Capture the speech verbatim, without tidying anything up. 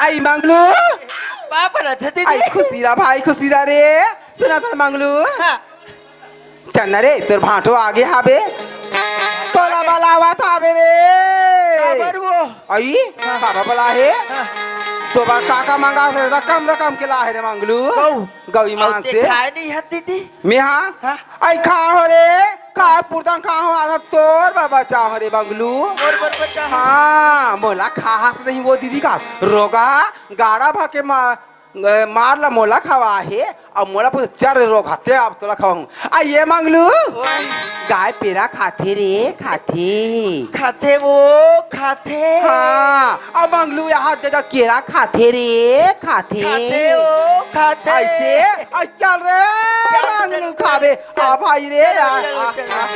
आई Manglu. Papa ना था दीदी। आई खुशी रहा भाई, खुशी रहा रे। सुना था मंगलू। हाँ। चल ना रे, तोर भांटो आगे हाबे। तोला बलावा था बे रे। काबर वो? आई, हाँ। काबर बला हे? हाँ। तो बा काका मंगा से रकम रकम के ला हे रे मंगलू। गऊ। गऊ ईमान से। खाए नहीं है दीदी। मैं हाँ? हाँ। आई खा हो रे, खा पुरतन खा हो, आधा तोर बर बचा हो रे मंगलू। मोर बर बचा हो। हाँ, मोला खास नहीं वो दीदी का। रोगा, गाड़ा भर के मा-, ए, मार ला मोला खवा हे, अब मोला पूछ चर रोग हते, अब तोला खवाहूँ। आ ये मंगलू, ओए। गाय पेरा खाथे रे, खाथे। खाथे वो, खाथे। हाँ, अब मंगलू यहाँ जजा केरा खाथे रे, खाथे। खाथे वो, खाथे। ऐसे, ऐसे चल रे, चल, मंगलू चल, खाबे। चल। आ भाई रे, चल, आ, चल, आ, चल। आ।